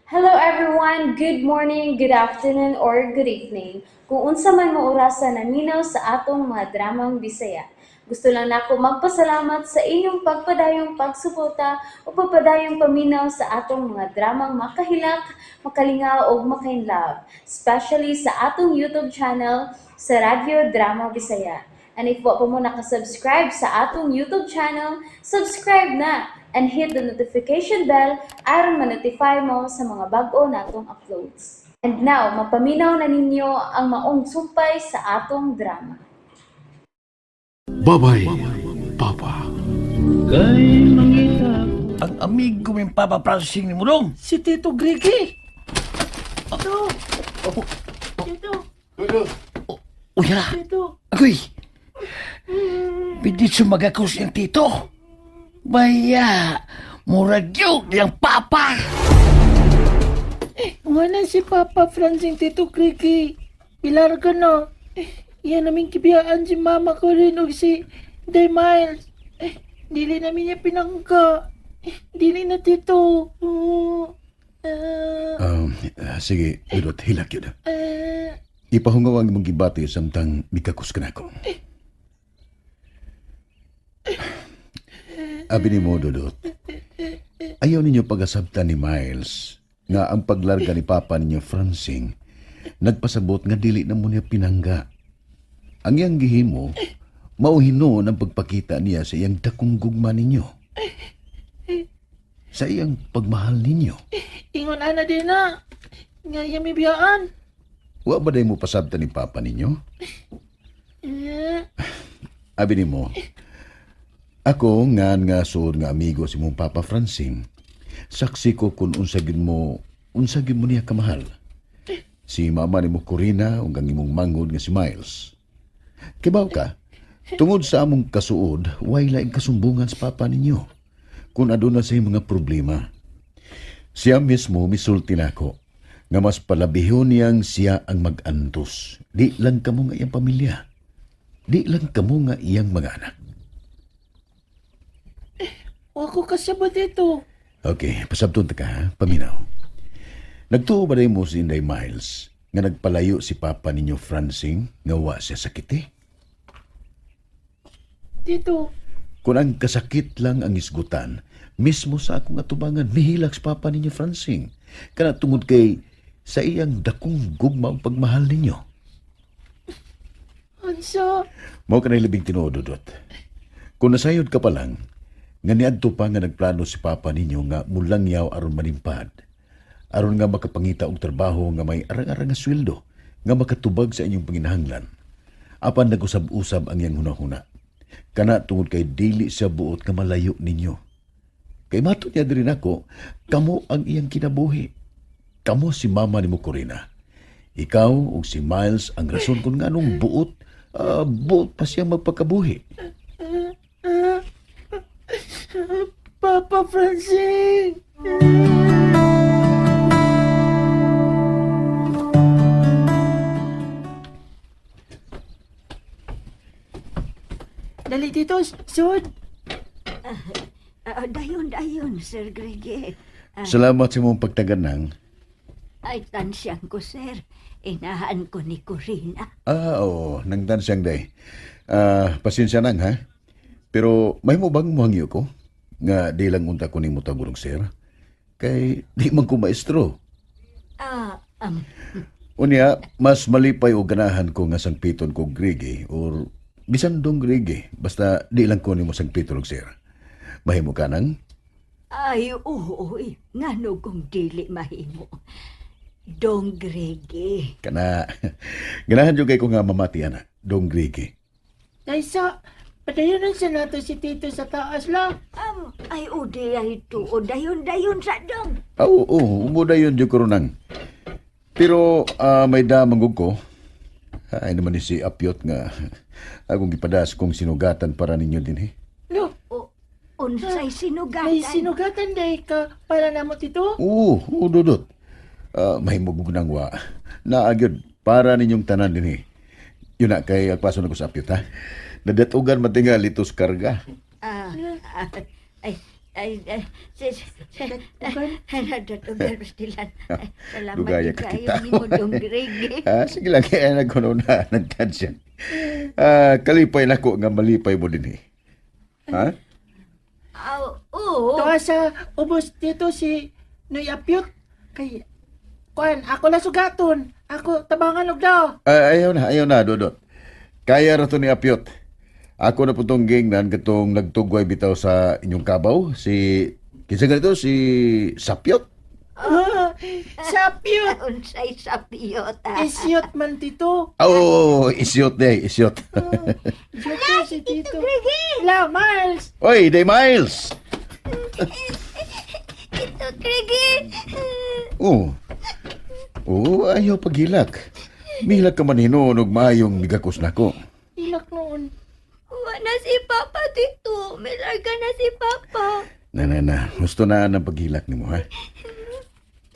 Hello everyone! Good morning, good afternoon, or good evening. Kung unsa man mo orasa naminaw sa atong mga dramang Bisaya. Gusto lang nako magpasalamat sa inyong pagpadayong pagsuporta o pagpadayong paminaw sa atong mga dramang makahilak, makalingaw ug makainlove, especially sa atong YouTube channel sa Radyo Drama Bisaya. And if wa pa mo nakasubscribe sa atong YouTube channel, subscribe na and hit the notification bell aron ma-notify mo sa mga bag-o natong uploads. And now, mapaminaw na ninyo ang maong sumpay sa atong drama. Babay, Papa. Ang amigo ming Papa Francine ni Murong. Si Tito Grigi. Tito. Tito. Uy, na. Tito. Agoy. Pwede sumagakos yung tito. Baya, murag yun yung papa. Wala si Papa Francine, Tito Grigi. Pilar ka na. Eh, Iyan namin kibiyaan si Mama ko rin o si Day Miles. Eh, dili namin niya pinangka. Eh, dili na, Tito. Oo. Ah, Sige, Dudot, hilak yun. ah. Ipahungaw ang imong gibati samtang mikakus ka nako. Abi ni mo, Dudot. Ayaw ninyo pagasabtan ni Miles nga ang paglarga ni Papa ninyo Francing nagpasabot nga dili na mo niya pinangga. Ang iyang gihimo, mao hinuon ang pagpakita niya sa iyang dakong gugma ninyo. Sa iyang pagmahal ninyo. Ingon ana din na. Nga iya may biyaan. Wa ba day mo pasabtan ni Papa ninyo? Eh, Abi nimo, ako nga nga suod nga amigo si mong Papa Francine, saksi ko kung unsa gyud mo niya kamahal. Si mama nimo Corina ug ang imong manghod nga si Miles. Kibaw ka, tungod sa among kasuod, way laing kasumbungan sa papa ninyo. Kung aduna sa mga problema. Siya mismo misulti nako nga mas palabihon niyang siya ang mag-antos. Di lang kamo nga iyang pamilya. Di lang kamo nga iyang mga anak. Wa ko kasabot dito. Okay, pasabton ta ka ha, paminaw. Nagtuo ba day mo si Inday Miles nga nagpalayo si Papa ninyo Francing nga wa siya sakit eh? Tito. Kung ang kasakit lang ang isgutan, mismo sa akong atubangan, mihilak sa Papa ninyo Francing. Kana tungod kay sa iyang dakong gugma ang pagmahal ninyo. Unsa? Mao ka na labing tinuod, Dudot. Kung nasayod ka pa lang, nga niadto pa nga nagplano si Papa ninyo nga mulangyaw aron manimpad. Aron nga makapangita og trabaho nga may arang-arang nga sweldo nga makatubag sa inyong panginahanglan. Apan nag-usab-usab ang iyang hunahuna. Kana tungod kay dili siya buot nga malayo ninyo. Kay matod niya diri nako, kamo ang iyang kinabuhi. Kamo si mama nimo Corina. Ikaw ug si Miles ang rason kung nganong buot, buot pa siya magpakabuhi. Papa Francine! Dali dito, sud. Ah, dayon, dayon, Sir Grege. Salamat sa imong pagtaganang. Ay, tansyang ko, sir. Inahan ko ni Corina. Ah, oo, nang siyang day. Pasensya nang ha. Pero may mo bang muhangyo ko? Nga di lang unta ko nimo tagurong sir. Kay di man ko maestro. Ah, Unya, mas malipay o ganahan ko nga sangpiton ko Grege or bisan dong Grege, basta di lang ko nimo sangpiton og sir. Mahimo ka nang? Ay, oo, eh. Ngano kung dili mahimo. Dong Grege. Kana ganahan jud kay ko nga mamati ana, dong Grege. Daysa, padayon na siya nato si Tito sa taas lang. Ay, udi ay tuo. Dayon, dayon sa dong. Ah, oo, oo, umuda yun jud ko ronang. Pero may damang ko. Ay naman ni si Apyot nga akong gipadas kung sinugatan para ninyo din eh. Lo, O, unsay sinugatan. may sinugatan day ka para namo, Tito. Oo, oo, Dudut. Mahimog nang wa. Naagyod para ninyong tanan din eh. Yun na, kay agpaso na ko sa Apyot ha. Nadatugan matingal itos karga. Ah, ah, ay, Ay, ay, sis, Datugan, Pastilan. Ay, salamat Dugaya ka kaayo kita. nimo, Dong Greg. Ah, sige lang, kaya nagkuno na nagtansya. Ah, kalipay na ko nga malipay mo din eh. Ha? Aw, oo. Tuwa sa ubos dito si Noy Apyot. Kay, kuan, ako na sugaton. Ako, tabangan og daw. Ah, ayaw na, Dodot. Kaya ra to ni Apyot. Ako na po tong gingnan katong nagtugway bitaw sa inyong kabaw. Si, kinsa ganito? Si Sapyot? Ah, sa Apyot. Unsay sapiyot, ah. Isyot man, Tito. Ah, Oo, oh, isyot day, isyot. Isyot to si Tito. La, Miles. Oy, Day Miles! Tito Greg. Oo. Oo, ayaw paghilak. Mihilak ka man hinuon og maayong migakos nako. Ilak noon. Wa na si Papa, Tito. Milarga na si Papa. Na, na, na. Gusto na ang paghilak nimo ha.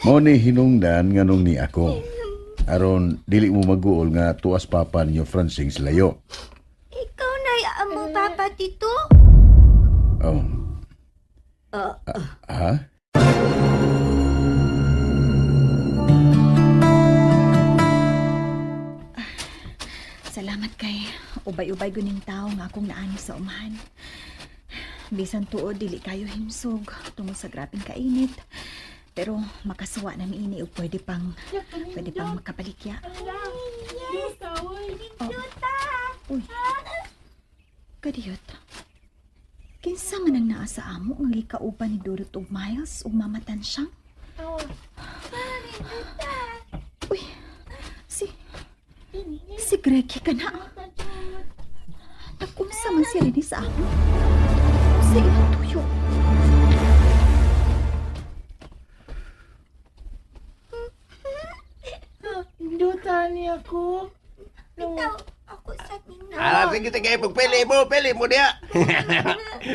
Mao ni hinungdan nganong ni ako. Aron dili mo maguol nga tuas papa ninyo Francing layo. Ikaw na among Papa, Tito. Oh. Ah. Ha? Salamat kay ubay-ubay guning tao nga akong naani sa umahan. Bisan tuod dili kayo himsog tungod sa grabeng kainit. Pero makasuwa na miini og pwede pang makabalikya. Oh. Uy. Kadiyot. Kinsa man ang naa sa amo nga gikauban ni Dulot og Miles ug Mama Tansyang? Uy. Si Greggy ka na. Nag-unsa man siya rin sa amo. Sa ilang tuyo. Duta ni ako. No. Ako sa nina. Ah, sige, sige, pagpili mo, pili mo niya.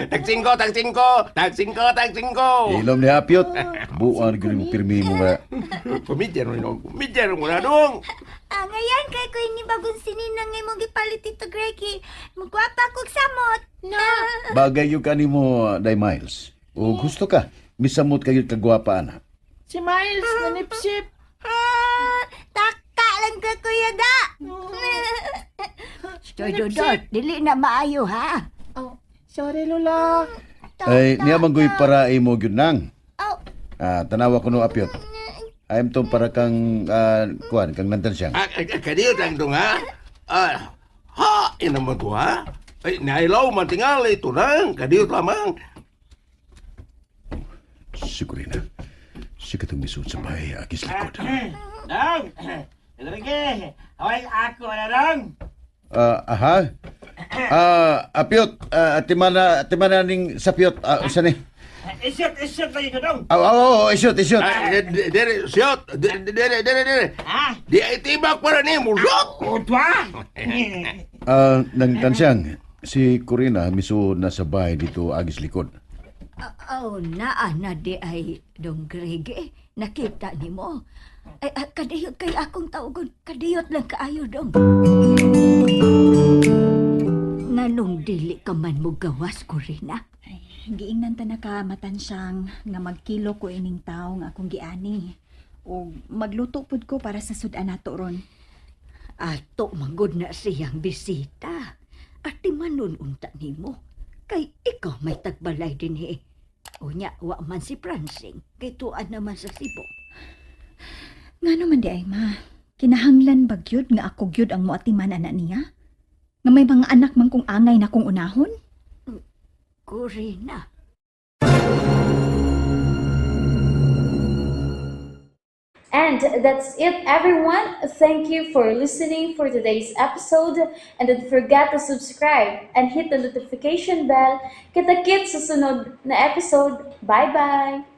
Tag singko, tag singko, tag singko, tag singko. Ilom ni Apyot. Buan gyud mo pirmi mo nga. Pumidya rin ako, pumidya rin ko na dong. Ah, ngayon kay ko ini bagong sininang nga imong gipalit, Tito Greggy. Magwapa kog samot. Na. Bagay yung kanimo, Day Miles. O gusto ka, misamot kayo kagwapa ana. Si Miles, nanipsip. Ah, taka lang ka kuya da. Stoy Dodot, dili na maayo ha. Oh, sorry, Lola. Ay, niya manggoy para imo gyud nang. Oh. Ah, tanawa ko no Apyot. Ayam tong para kang kuan kang nantan siyang. Ah, ah, kadiyo tang dong ha. Ah, ha, ina mo to ha. Ay, nailaw man tingali ito nang, kadiyo lamang. Siguro na. Sikat ang misuod sa bahay, agis likod. Dong! Lagi! Away ako na dong! Ah, aha. Ah, Apyot, timana ning sapyot. Ah, usa ni? Isyot, isyot lagi ko dong! Aw, aw, aw, isyot, isyot. Ah, dere, siyot, dere, dere, dere, dere. Ha? Di ay tibak para ni mo, siyot. Utwa! Ah, nang tansyang, si Corina misuod na sa bahay dito agis likod. Oh, naa na di ay Dong Greg eh. Nakita nimo. Ay, ah, kadiyot kay akong tawgon. Kadiyot lang kaayo dong. Nganong dili ka man mo gawas, Corina? Ay, giingnan ta na ka matansyang nga magkilo ko ining tao nga akong giani. O magluto pud ko para sa sudan nato ron. Ato manggod na siyang bisita. At manon unta nimo. Kay ikaw may tagbalay din eh. Unya, wa man si Francing. Kay tuan naman sa Cebu. Ngano man di ay ma, kinahanglan ba gyud nga ako gyud ang moatiman ana niya? Nga may mga anak man kong angay na kong unahon? Corina. And that's it, everyone. Thank you for listening for today's episode. And don't forget to subscribe and hit the notification bell. Kita-kits sa sunod na episode. Bye-bye!